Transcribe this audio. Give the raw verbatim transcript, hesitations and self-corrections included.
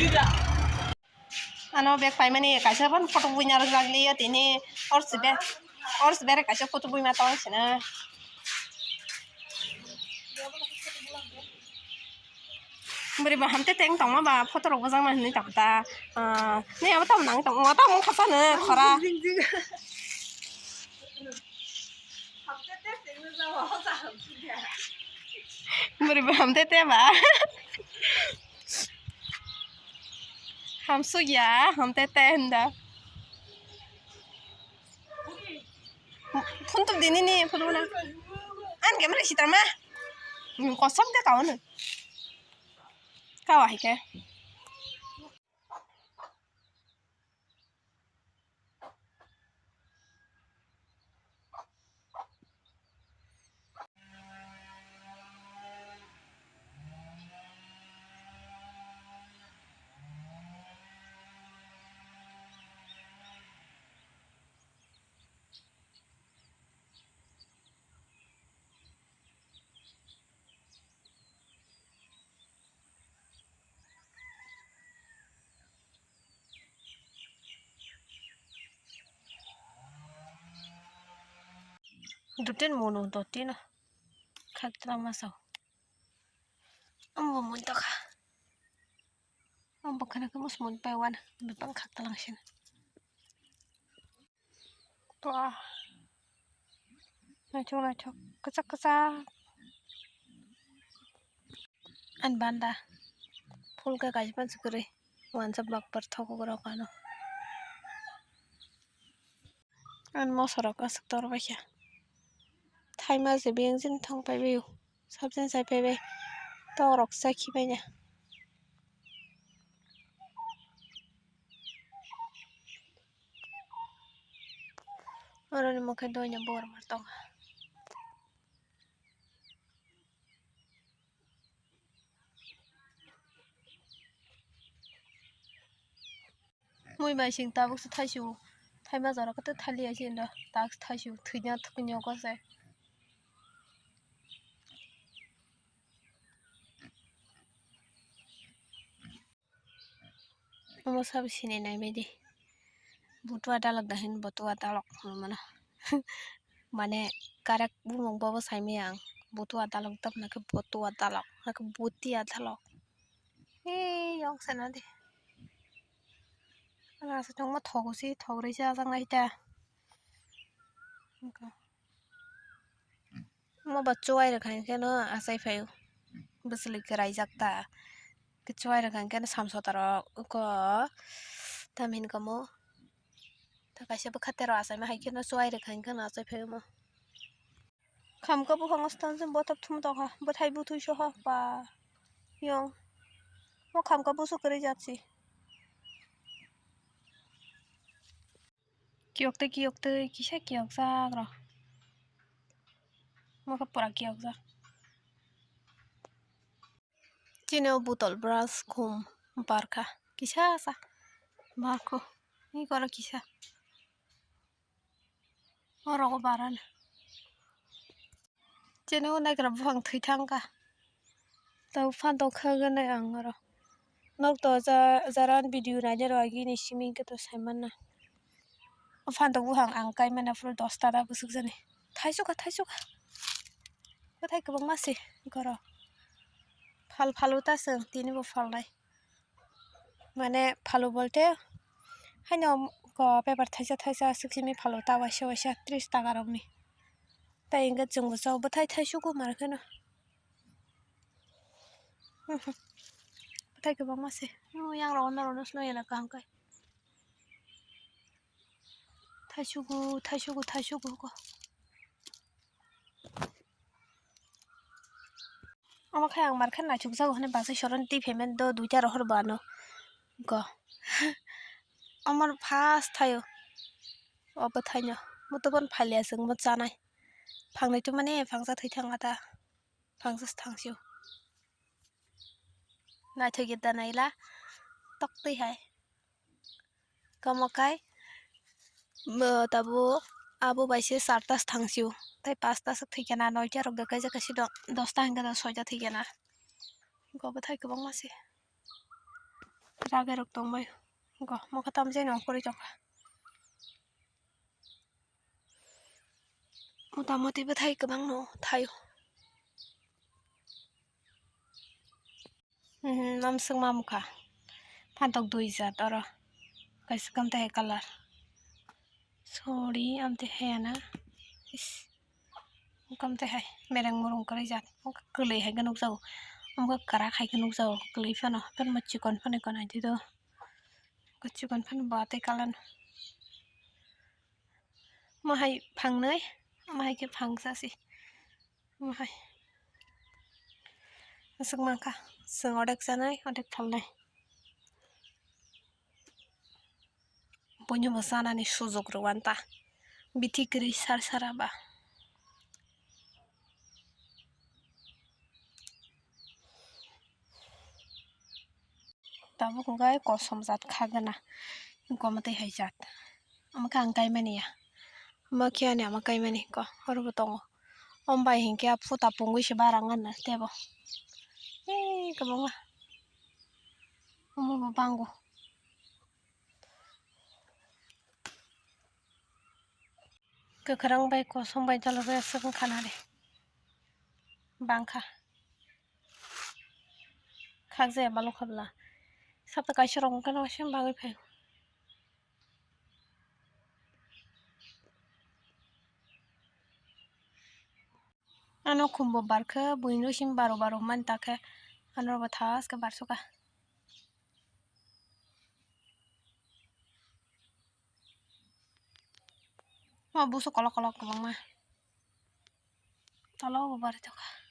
Ano bag paimani kaisa ban photo buina rwjak liya tini, or si bag, or si bag kaisa photo buima tong sina. Bwrwi ba hamte teng tongma ba photo rok bwjakma hinwi tong ta. Ah, ni abo tamo nang tong, tamo khapano khora. Bwrwi ba hamte te ba. Hamsuk ya, hamte te hinda. Phone tum dini ni, phone na. An camera sitarma. Kosam ke kawan. Kawa hai ke. Dutin munu dotino khak tlang masao. Ambo mun tokha. Ambo khana khe mus mun pai wana bipang khak tlang sin. To a. Naithok naithok kwchak kwchak. Ani banda phul khe kaisa pansi kwrwi wansa bakpar thokok rok ano. Ani moso rok aswk tor baikha. Thaima se biyang jin thang paibaio. Sabjani chai paibai. Tok rok chai khibaina. Oroni mokhe doina bor mar tongo. Mui bai sing tabuk se thaisio. Thaima jora khe thalia se inda. Tak thaisio thwina thwknyo kose. Omo sabo sini nai baidi. Butua dalok da hin butua dalok hinwi mano. Mane correct bumung bobo saimaya ang. Butua dalok da hinwi khe butua dalok, hinwi khe butia dalok. Ee, yong sana di. Ana se tongma thogo si, thogrui se ajak nai ta. Omo ba chuwai rwkha hinkhe no achai phaio. Bwchwlwi kwraijak ta. Khe chuwai rwkha hinkhe no samsota rok oko tamni hinwi kamo. Ta kaisa bwkha tero achaima hai kheno chuwai rwkha hinkhe no achai phaio omo. Khamka buphang o stand jin bothop thum tokha, bwthai bwthui soho ba yong. Mo khamka busu kwrwi jak si. Kiyok tei kiyok tei kisa kiyokjak rw. Mokhe pura kiyokjak. Chini o botol brush khum barkha kisa sa barkho. Ni koro kisa. Oro o barani. Chini o naikra buphang thwi thangkha. Tei phantok khagwi nai ang oro. Nok to ja-, jara video naina rw agini simi khe to sai manna. O phantok buphang ang kai manya phuru dosta da bwswk jani. Thaisukha, thaisukha. Bwthai kwbangma se goro. Phal phalo ta chwng tini bo phalnai. Mane phalo bolte haino ko paper thaisa thaisa aswk simi phalo ta waisa waisa tris taka rokni. Tai hwnkhe chwngbo chao bwthai thaisugo mar kheno. Bwthai kwbangma se. Yang rok norok no swnam ya na kaham khe. Thaisugo, thaisugo, thaisugo ko. Omo khe ang mar khe naithok jago hwnwi bachai soroni twi phaimani do duita rohor bo ano go. Omo first thaio o bwthaino moto bono phalia chwngbo chanai phangnai twmani phangsa thwi thangkha ta phangsa se thangsio naithok ya da naila tok twi hai. Kamo kai, bo tabuk abo bai se charta se thangsio. Tei pasta se thwikhe na, noita rok de kaisa kaisa dong, dosta hwnkhe do soita thwikhe na. Go bwthai kwbangma se. Ragai rok tongbai. Go, mokha tamjai no ongkhorwi tongkha. Motamoti bwthai kwbangno thaio. Mhm, amswk mamkha. Phantok dui jat oro. Kaisa kwmtwi hai colour. Sorry, amtwi hai ana. Is. Kwmtwi hai mereng murung kwrwi jat. Kwlwi hai khe nukjago. Amkhe kwrak hai khe nukjago. Kwlwi phano. Phano chikon phano ikon hai twi do. Chikon phano bo tei colour no. Mo hai phangnai, mo hai khe phangsa se. Mo hai. Aswk mankha, chwng odek chanai, odek phalnai. Buino bo chanani sujok rw wanta. Bithi kwrwi sar sara ba. Tabuk hwnkhe kosom jat khagwna, gomotwi hai jat. Omo khe ang kaimani ya. Omo khe ani ama kaimani ko, oro bo tongo. Omo bai hinkhe a phuta pungwi se barang gana tebo. Ee, kwbangma. Omo bo bango. Kwkhwrang bai kosom bai dolo bai aswk wngkha nari. Bangkha. Khakjaya balok habla. Sapta kaisa rok hwnkhe no waisa bagwi phaio. Ano khumbo barkhe buino sim baro baro hwnmani takhe ano bo thaske barsukha. O busu kolok kolok kwbangma. Tolo bo bari tongkha.